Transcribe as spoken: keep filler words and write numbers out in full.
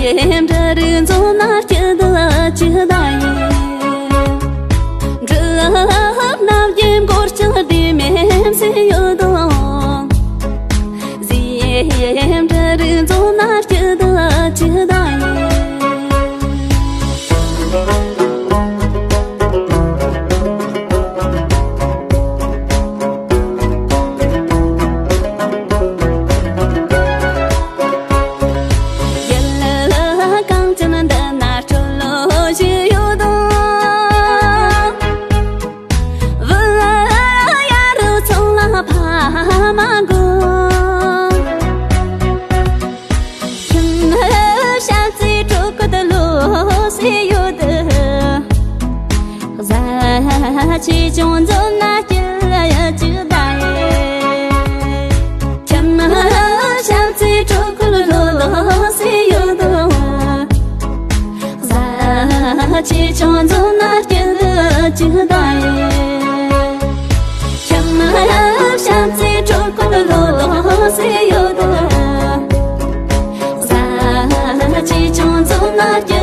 འབྲུ་རིགས་འཛོམས་ན་སྐྱིད་དང་ཅི་ལྟ་ཡིན། འབྲུ་རྣམས་ཀྱི་མགོར་ཀྱང་བདེ་མིན་སྲིད་ཡོད་དོ། ཟས་འབྲུ་རིགས་འཛོམས་ན་སྐྱིད་དང་ཅི་ལྟ་ཡིན། ཡུལ་གངས་ཅན་འདི་ན་སྤྲོ་ལོ་ཞིག་ཡོད་དོ། བུ་ཡ་རུ་ཚང་ལ་ཕ་མ་དགོས། ཁྱིམ་ཞབས་ཚེ་དྲུག་ཀུན་ལོ་སེ་ཡོད། བཟའ་ཆེ་ཆུང་འཛོམས་ན་སྐྱིད་ཅིག་ད་ཡེ། ཁྱིམ་ཞབས་ཚེ་དྲུག་ཀུན་ལོ་སེ་ཡོད། བཟའ་ཆེ་ཆུང་འཛོམས་ན་སྐྱིད་ཅིག་ད་ཡེ། ཁྱིམ་ཞབས་ཚེ་དྲུག་ཀུན་ལོ་སེ་ཡོད། བཟའ་ཆེ་ཆུང་འཛོམས་ན་སྐྱིད་